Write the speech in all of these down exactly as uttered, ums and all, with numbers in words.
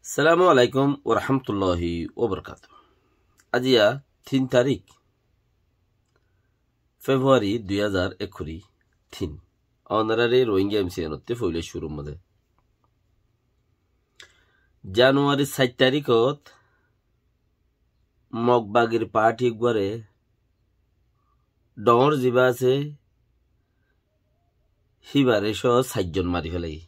Assalamu alaikum wa rahmatullahi wa barakatuhu. Aijja tin tarík February dui házar ekkuri tin. Ónorare Rohingya M C N ottú foila cúrur mazé. January sair taríkot Mog bagir party uggware dhoóñr ziba asé, híbare só sair zon mari félaiye.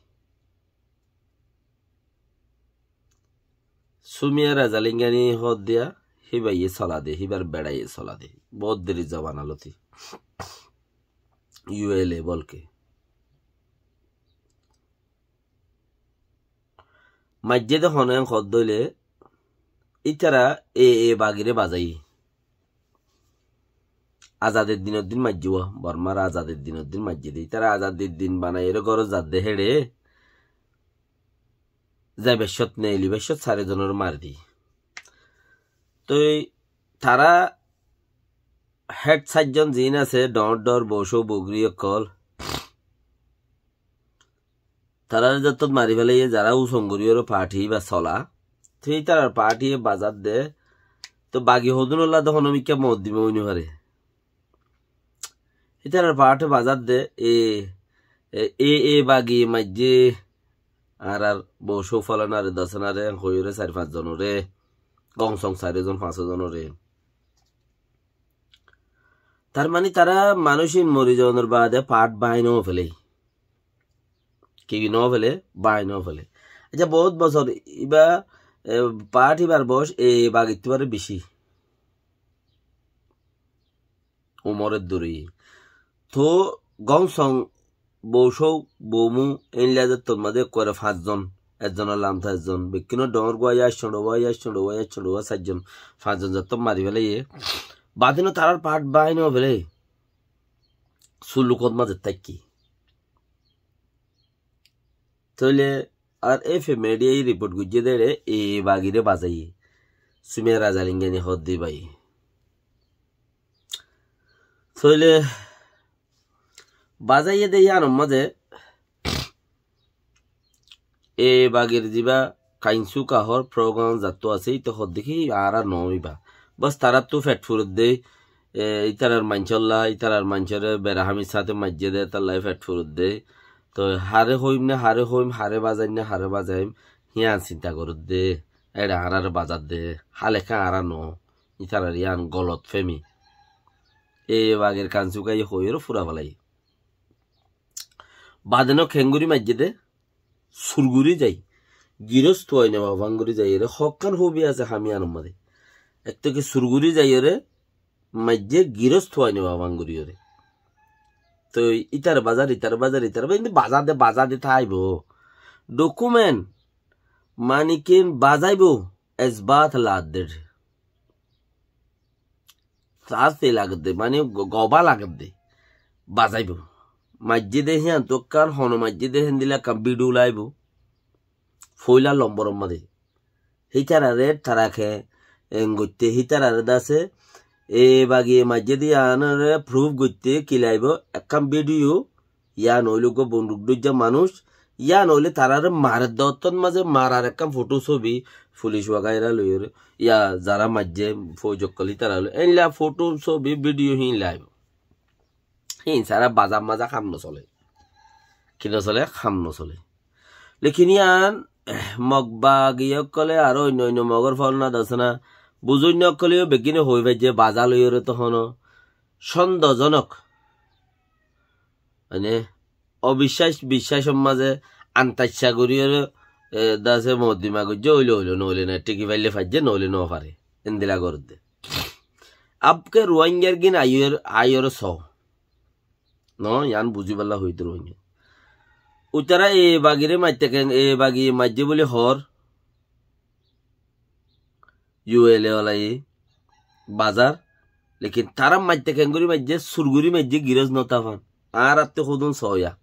Sumia Razalinga ni hoó de, híbaye sola de, híbar beçaye sola de. Bout deri zobana loti. U L A bolke. Maijjé de hone hoó de óile, ítara A A bagire bazaiye. Azadir dinor din maijjé uá, Bormar azadir dinor din maijjé de. Ítara azadir din banaiyóre górot zadde héçe, zaibar cót nei, elibar cót sair zonore mari diye. Toi tará head sair zon ziín asé, dhoóñr dhoóñr bou cóu bou guri ókkol, tarare zottót mari félaiye, zará usong gorí ore party íba sola. Te ítarar party ye bazar de. Toi bagi hodún olla de hono mikká moddima ói no fare. Ítarar party bazar de, e, e, e, e bagi maijjé añárar bou cóu folanare, dosanare, hoiyóre sair fañs zonore, gom song sair zon fañs zonore. Tar mani tará manúic ín mori zonor baade party bái no félaiye. Ki no félaiye, bái no félaiye. Aijja bout bosór íba, e, party íbar boyos e bagittú bare beci. Umor e duri. Toi gom song bou cóu, bou mou, éilla zottót mazé ekkore fañs zon, ezzonor lamta ezzon, bekkúnor dhoóñr gua yá, cóñço gua yá, cóñço gua yá, cóñço gua sair zon, fañs zon zottót mari félaiye. Baade no tarár party bái no félaiye. Sulukot mazé táikki. Tóile R F A media ye report goijjé de éçe A A bagire bazaiye. Sumia Razalinga ni hoó de íbaye. Tóile bazaiye de yíanor mazé A A bagir ziba kainsu kahór program zattú asé, íte hoó de ki añára no íba. Bos taráttu fet furedde, e, ítarar maincólla, ítarar maincóre berahamir sáte maijjé de, étalla fet furedde. Toi hare hoiyum né, hare hoiyum, hare bazaiyum né, hare bazaiyum, híyan sinta goredde. Éçe añárare bazar de, háleka añára no, ítarar yían golot fehmi. E bagir kainsu kahór hoiyóre fura félaiye. Baade no keéngorí maijjé de, sur gorí zai. Girostu aine babán gorí zaiyóre, hókkán hóbi asé ham yíanor mazé. Ettó ki sur gorí zaiyóre, maijjé girostu aine babán gorí yóre. Toi ítar bazar, ítar bazar, ítar bazar, indi bazar de, bazar de táibo. Document, mani kin bazaibo, esbat laadde. Sasti lagedde, mani go-, goba lagedde. Bazaibo. Maijjé de híyan to ekkán, hono maijjé de héndilla ekkán video ulaibo. Foila lomboror mazé. Hítarare tarake en goitte, hítarare dase, e bagi e maijjé de yíanore proof goitte ki laibo, ekkán video, yá noóile uggwá bonduk dóijja manúic, yá noóile tarare maredde ottót mazé marar ekkán foto sóbi, fulic wagaira loiyóre, yá zará maijjé, fouj ókkol ítara loi, éilla foto sóbi, video híin laibo. Híin sára bazar mazé ham nosole. Ki nosole? Ham nosole. Lekin yían, Mog bagi ókkole aró oinno oinno Mogor folna dosna, buzóinna ókkole yó beggíne hoi faijje, bazar loiyóre to hono sondohjonok. Mane, obiccác, biccacor mazé antacca goríyore, e, dase moddima goijje, óile óilo, noóile nai, tiki faille faijje, noóile nofare. Endilla goredde. Abke Ruáingar gín aiyóre, aiyóre só. No, yían buzibálla hoiyí de Ruáinga. Uitará e bagire maitte ken, e bagi maijje buli hoór. U L A olaye bazar, lekin tará maijjé keéngorí maijjé, sur gorí maijjé, girós no táfan. Añárattú hodún soóya.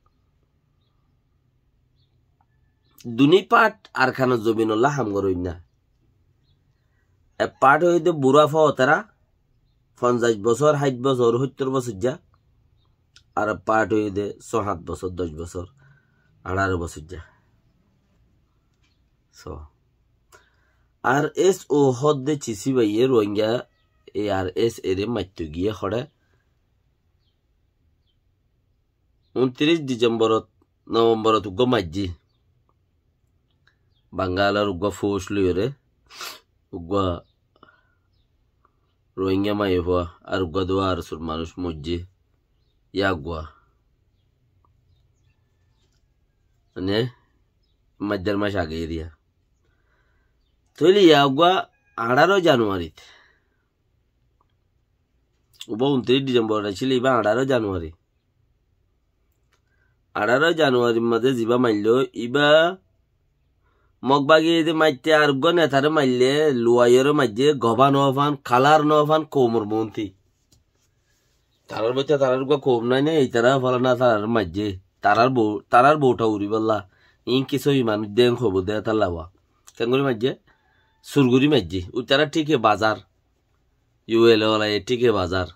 Duní part Arkanor zobinolla ham goróinna. Ek part óilde burá footará, fonzaic bosór, háit bosór, hóittor bosóijja. Ar ek part óilde só hát bosór, doc bosór, añçáro bosóijja. So, Ar es o hódde cisibaye Rohingya, e ar es ere maitto giye hoçé. Untiríc Disembor, Novembor uggúa maijjé. Bangalor uggúa fous loiyóre, uggúa Rohingya maiyafua, ar uggúa dua ar sur manúic moijjé. Yá uggúa. Mane, maijjar mac age eriya. Tóile yá uggúa añçáro Januarit. Uggúa untiríc Disembor accíl, ibá añçáro Januari. Añçáro Januarir mazé zibá mailló, ibá Mog bagi de maitte ar uggúa netare maille, luwaiyóre maijje, gobá nofán, kalar nofán, koumor muúnti. Tarár boitte tarár uggúa koum nái né, itará falana tarár maijje. Tarár bou-, tarár bouta uribálla. Iín ki sóiyi manúic de, en hoibó de, étalla wa. Keéngorí maijje? Sur gorí maijje. Uitará thíke bazar. Yu el olaye thíke bazar.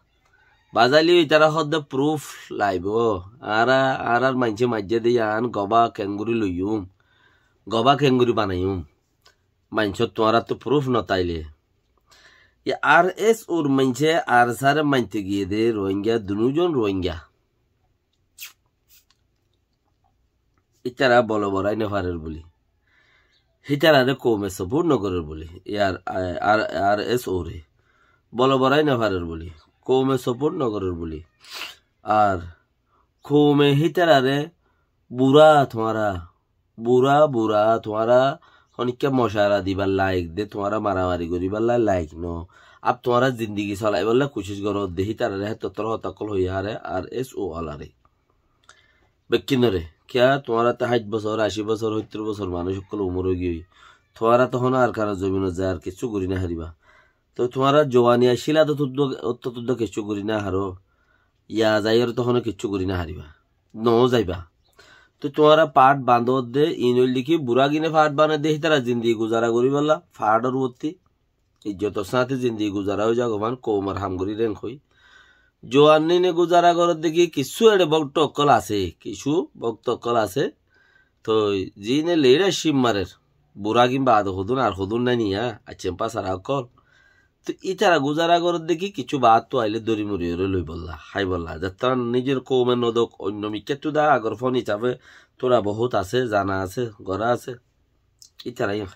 Bazaile itará hoódde proof laibo. Añára, añárar maincé maijje de yián gobá keéngorí loiyum. Gobá keéngorí banaiyum. Maincót tuáñráttu proof notáile. Yá ar es or maincé ar sáre mainte giyé de Rohingya, dunúzon Rohingya. Ítara bolo borái nofarer buli. Hítarare koume support nogorer buli. Yar, ar, ar, ar es ore. Bolo borái nofarer buli. Koume support nogorer buli. Ar koume hítarare bura tuáñra, bura, bura tuáñra honikka mocara dibar laik de, tuáñra maramari goribar lai-, laik no. Ab tuáñra zindigi solaibar lai kucíc goró de, hítarare hétottor hotá ókkol hoiyáre, ar es o alare. Bekkúnore, kiyá tuáñra to háit bosór, ací bosór, hóittor bosór manúic ókkol umor óigiyoi. Tuáñra to honó Arkanor zobinot zai ar kiccú gorí nofaribá. To tuáñra zuwani accíla to tuddó, otto tuddó kiccú gorí nofaró. Yá zaiyóre to honó kiccú gorí nofaribá. Noó zaiba. To tuáñra fath bandó de, iín óilde ki, buragine fath bandé de, hítara zindigi guzara goríbolla, fathor uottí. Ijjotor sáñte zindigi guzara ói zagói, fán koumor ham gorí reng hoi. Zuannine guzara gorér de ki, kissú eçe bokto ókkol asé, kissú bokto ókkol asé. Toi ziíne leadership marer, buragin baade hodún ar hodún nái niya, accen fasara ókkol. Toi ítara guzara gorér de ki, kissú baáttu aile dóri mori ore loibolla, háibolla. Zettóra nizor koume nodok, oinno mikkáttu da agor fon hísafe tóra bohút asé, zana asé, gorá asé. Ítara yó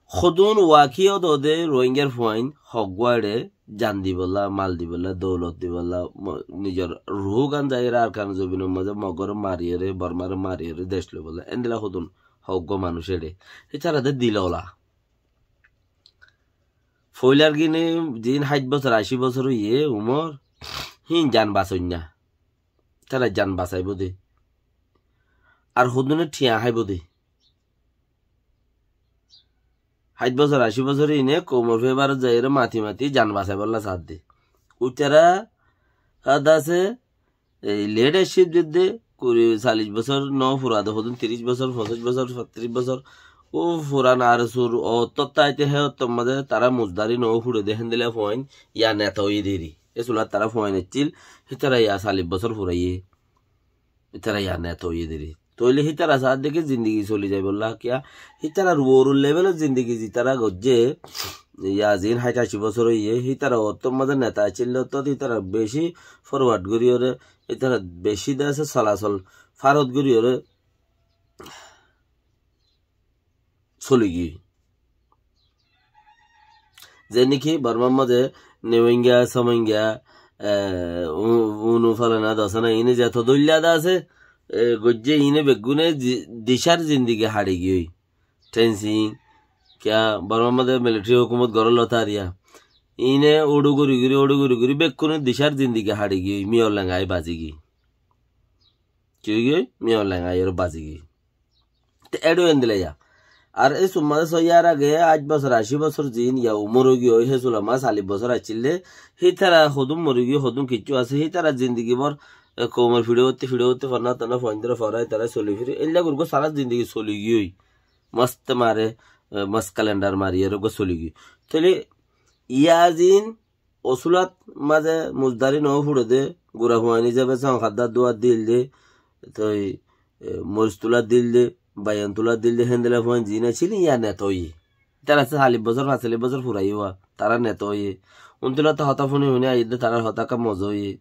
hodún waki ódode Rohingyar fuain hoggúa eçe jan dibolla, mal dibolla, doulot dibolla, mo-, nizor ruhgán zaiyóre Arkanor zobinor mazé Mogore mariyóre, Bormare mariyóre dec loibolla. Endilla hodún hoggúa manúic eçe. Ítara de dil ola. Foilar gine ziín háit bosór, ací bosór óiye umor, híin jan basoinna. Ítara jan basaibó de. Ar hodúne thiañ háibo de. Háit bosór, ací bosór ine koumor febarot zaiyóre mati mati jan basaibólla saádde. Uitará saádde asé, ei leadership didde, kuri, sallic bosór no furade, hodún tiríc bosór, foñsíc bosór, fottiríc bosór, ó furan ar sur, ottót táite he ottór mazé tará muzdari no furede, héndilla fuain ya neta óiye deri. E sulat tará fuain accíl, hítara ya sallic bosór furaiye. Ítara ya neta óiye deri. Tóile hítara saádde ki zindigi soli zaibolla kiyá? Hítarar uoror levelor zindigi zitara goijjé, ya ziín háit ací bosór óiye, hítara ottór mazé neta accíl ottót hítara beci forward goríyore, hítara beci dece solasol farot goríyore soligiyói. Ze niki Bormar mazé Newingya, Somingya, e, u-, Unu falana dosana ine zeto dóilla de asé, e, goijjé ine beggúne zi-, dicár zindigi haçigiyói. Tensing, kiyá Bormar mazé militari hókumot gorólla tariya. Ine uçu gori gori, uçu gori gori beggúne dicár zindigi haçigiyói, Miyollenga ai bazigiyói. Ki óigiyói? Miyollenga ai ore bazigiyói. Te eçé endilla ya. Ar e summa de só yar age, aci bosór, aci bosór ziín ya umor óigiyoi, he sulamá sallic bosór accíl de, hítara hodún morigiyoi, hodún kiccú asé, hítara zindigi bór, e, koumor fiçe uottí, fiçe uottí, fanna tanna fuaindóre forai, tara soli firi, eilla gori gó sara zindigi soligiyoi. Most mare, e, most kalendar mari, erogó soligiyoi. Tóile ya ziín Osulat mazé muzdari no furede, gura fuain hísabe son hadda dua dil de, toi, e, moris tula dil de, bayan tula dil de, héndilla fuain ziín accíl, ya neta óiye. Tará asé sallic bosór, fañsalic bosór furaiyé wa, tará neta óiye. Untúla to hotá fúni fúni aiyé de, tarár hotá ká moza óiye.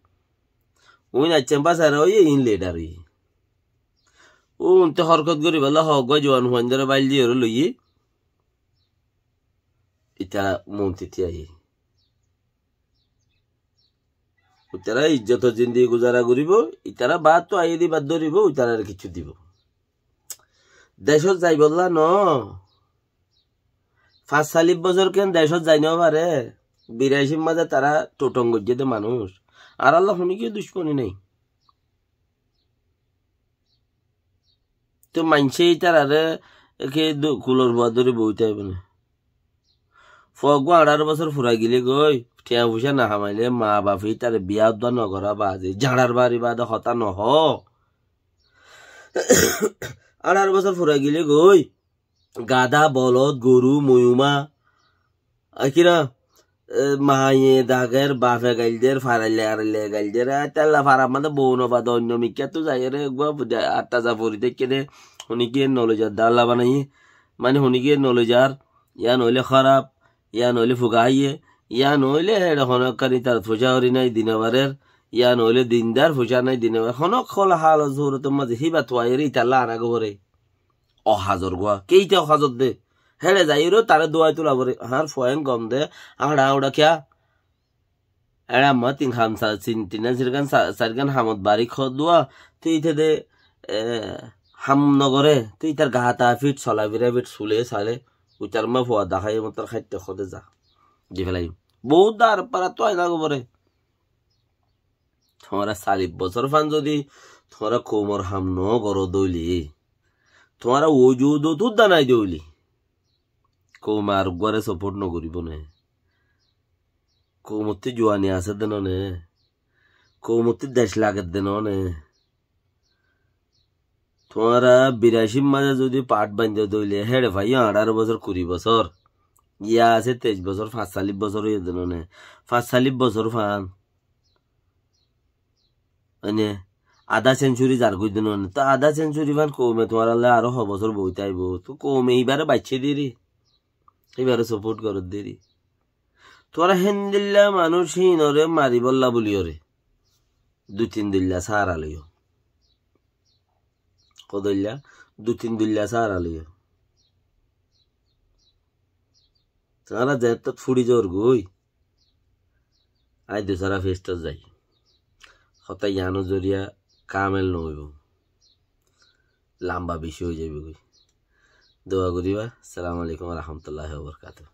Uin aiccá básaira óiye, iín lidar óiye. Untú hórkot goríbolla hoggúa juan fuaindóre báil diyóre loiyé. Ítara montittú aiyé. Ítara ijjotor zindigi guzara goríbo, ítara baáttu aiyé de ibát dóribo, ítarare kiccú dibo. Decót zaibolla noó. Fañsalic bosór ken decót zai nofaré? Biracir mazé tará tuthong goijjé de manúic. Añárálla honikiyé ducmoni nái. Te maincé ítararé ki du-, kulor fua dóri boói táibo né? Fuaggúa añçáro bosór furai gilé goi, thiañ fuicá no hamailé, maa bafe ítare biyá uddúa no gorá baade, jañçar bari baade hotá no hoó. Añçáro bosór furai gilé goi, gadá, bolod, goru, moiyuma, Akira, e, maye dager, bafe gail der, faraille araille gail der, e, tella farar mazé bou no fa de, oinno mikkáttu zaiyóre, eggúa fude, attaza fori táikke de, honikiye nolojar dalla banaiyé, mane honikiye nolojar, yían óile hóraf, yían óile fuga háiye, yían óile héçe hono ekkán ítarot foicá hori nái dinobarer, yían óile dindar foicá nái dinobarer, hono hola hálot zurutor mazé híba tuaiyóre ítalla ana goi fore. Ohazor gúa. Keita ohazor de. Héçe zaiyóre tará duwai tula fore. Añár fuain gom de. Añára añára kiya? Eçe amma tin ham sa-, tin, tin sairgán sa-, sairgán hamot barik hoó duwa. Te ite de, e, ham no gore. Te itar gata fit, sola fira fit, sule sale. Uitar ma fua daháiye motor háitte hoó de za. Di felaiyum. Bout dar para to aina gobore. Tuáñra sallic bosór fán zodi tuáñra koumor ham no goró dóile, tuáñra wujudot udda nai dóile, koume ar uggúare support no goríbo né? Koumottú juani asé de no né? Koumottú dec lager de no né? Tuáñra biracir mazé zodi part bainde dóile, héçe faiyó añçáro bosór, kuri bosór. Yá asé teic bosór, fañsalic bosór óiye de no né? Fañsalic bosór fán. Mane, adá century zargói de no né? To adá century fán koume tuáñralla aró ho bosór boi táibo? To koume ibáre baiccé deri, ibáre support goré deri. Tuáñra héndilla manúic híinore maribólla buliyóre dui tin dilla sára loiyó. Hodilla? Dui tin dilla sára loiyó. Tuáñra zettót furi zor goi. Aññí dusára festot zai. Hotá yián zoriya kamel no óibo. Lamba beci ói zaibo goi. Dua goriba. Assalamu alaikum wa rahmatullahi wa barakatuhu.